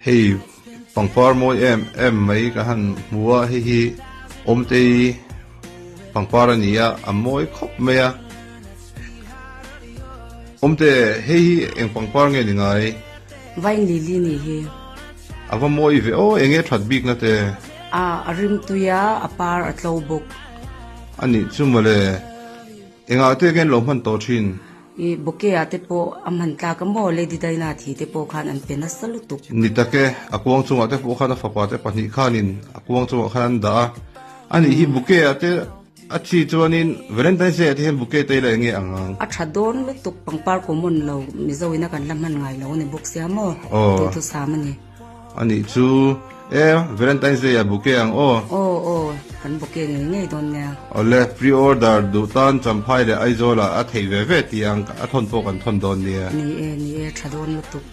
Hei pangpar mawi em em mai ka han hmu a, hei hi Awmtei pangpar a ni a, a mawi khawp mai a. Awmte, hei hi eng pangpar nge ni ngai? Vine lily ni hi. A va mawi ve aw, eng nge that bikna te? A, a rimtui a, a par a tlo bawk. A nih chu mawle. Engah te nge an lo hman tawh thin? I bouquet ah te pawh a hman tlak a maw? Lady Diana thi te pawh khan an pe nasa lutuk. Ni tak e, a kuang chungah te pawh khan a fapa te pahnih khanin a kuang chungah khan an dah a. A nih hi bouquet ah te a thi chuanin Valentine's Day ah te hian bouquet te ila eng nge ang ang? A tha dawn lutuk, pangpar common lo Mizo ina kan la hman ngai lo a ni bawk sia maw? Aw. Duhthusam a ni. A nih chu e, Valentine's Day ah bouquet ang aw. Aw aw, kan bouquet ngei ngei dawn nia. Awle, pre-order duh tan Champhai leh Aizawl ah a theih ve ve tih ang a thawn pawh kan thawn dawn nia. Ni e, ni e, tha dawn lutuk.